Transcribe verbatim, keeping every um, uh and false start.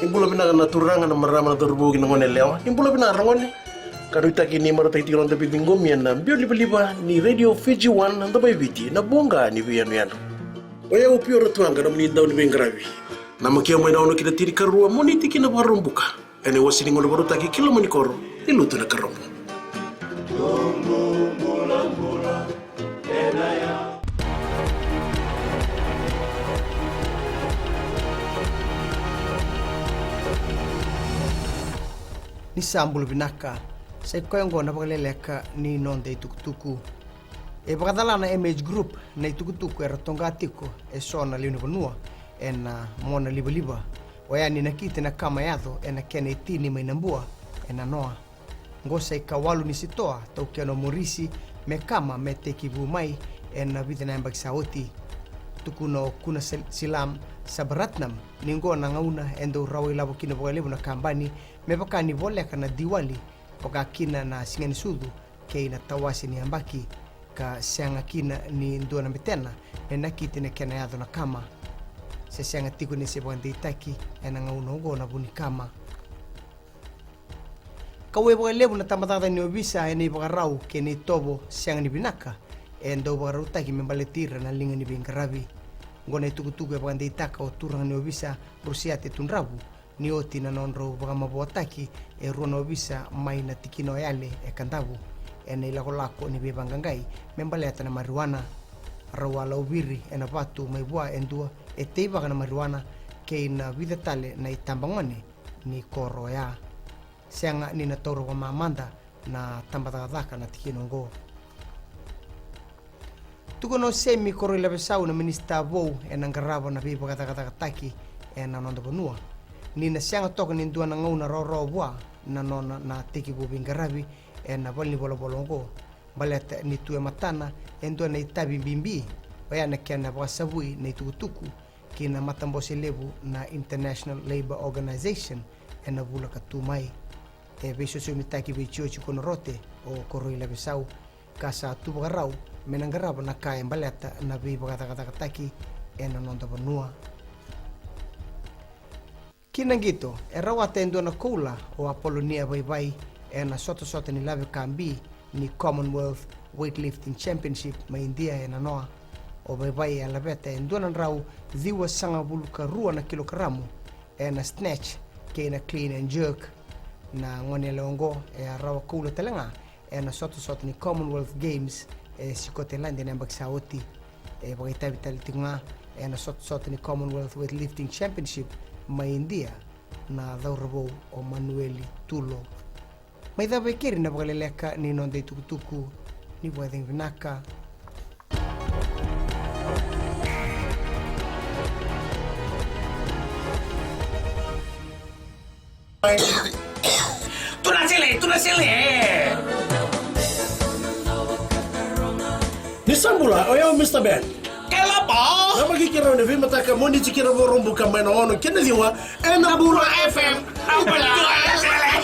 Ni bula vinaka na turaga, na marama, na cauravou kei na gone yalewa. Ni bula vinaka ragone. Ka nuitaki ni marautaki tiko na noda veiciqomi ena biau livaliva ni Radio Fiji One, na Domo i Viti, na voqa ni veiyanuyanu. O yau o Piora Tuaqa, nomuni dau ni veiqaravi. Namakia mai na ono ki na tinikarua, Moniti ki na Vakaraubuka. Ena iwase ni gauna vakarautaki ki loma ni koro ni Lotu Nakarobo. Ni sa bula vinaka. Sa i koya oqo na vakaleleka ni noda itukutuku. E vakacala na M H Group na itukutuku era toqa tiko e so na lewe ni vanua ena mona livaliva. Oya ni nakiti na kama e yaco ena kena itini mai Nabua e Nanoa. Oqo sa i kawalu ni sitoa taukena o Morisi me kama me tekivu mai ena vica na yabaki sa oti. Tukuna o Kuna Sil-, Silam Sabaratnam ni oqo na gauna e dau rawa ilavo kina vakalevu na kabani me vaka ni voleka na Diwali, vaka kina na Siganisucu kei na tawase ni yabaki, ka sega kina ni dua na betena me nakiti na kena yaco na kama. Se sega tiko ni se vakadeitaki ena gauna oqo na vu ni kama. Kauwai vakalevu na tabacakacaka ni ovisa ena ivakarau kei na itovo sega ni vinaka e dau vakarautaki me baleti ira na liga ni veiqaravi. Oqo na itukutuku e vakadeitaka o turaga ni ovisa Rusiate Tudravu ni oti na nodrau vakamavoataki e rua na ovisa mai na tikina o Yale e Kadavu ena ilakolako ni veivaqaqai me baleta na marijuana. Rau a lauviri ena vatu mai vua e dua e teivaka na marijuana kei na vica tale na itabagone ni koro oya. Sega ni na taura vakamamada na tabacakacaka na tikina oqo. Tukuna o Semi Koroi Lavesau, na minisita vou ena qarava na veivakacakacakataki ena noda vanua, ni na sega toka ni dua na gauna rawarawa vua na nona na tekivu veiqaravi ena valenivolavola oqo, baleta ni tu e matana e dua na itavi bibi, oya na kena vakasavui na itukutuku ki na matabose levu na International Labour Organization ena vula ka tu mai. E veisosomitaki vei Jioji Konorote o Koroi Lavesau, ka sa tu vakarau me na qarava na ka e baleta na veivakacakacakataki ena noda vanua. Ki na qito, e rawata e dua na koula o Apolonia Vaivai ena sotasota ni lave ka bi ni Commonwealth Weightlifting Championship mai Idia e Nanoa. O Vaivai e laveta e dua na drau ciwasagavulu ka rua na kilokaramu ena snatch kei na clean and jerk. Na gone yalewa oqo e a rawa koula tale ga ena sotasota ni Commonwealth Games e Sikoteladi ena yabaki sa oti. E vakaitavi tale tiko ga ena sotasota ni Commonwealth Weightlifting Championship mai Idia na cauravou o Manueli Tulo. Mai cava e keri na vakaleleka ni noda itukutuku. Ni vakacegu vinaka. Tuna sele, tuna sele. Ni sa bula, o yau Mister Ben. Kelapa. Na vakikirau ni veimataka Moniti kei na Vakaraubuka mai na ono kei na ciwa ena Bula F M. Bula F M.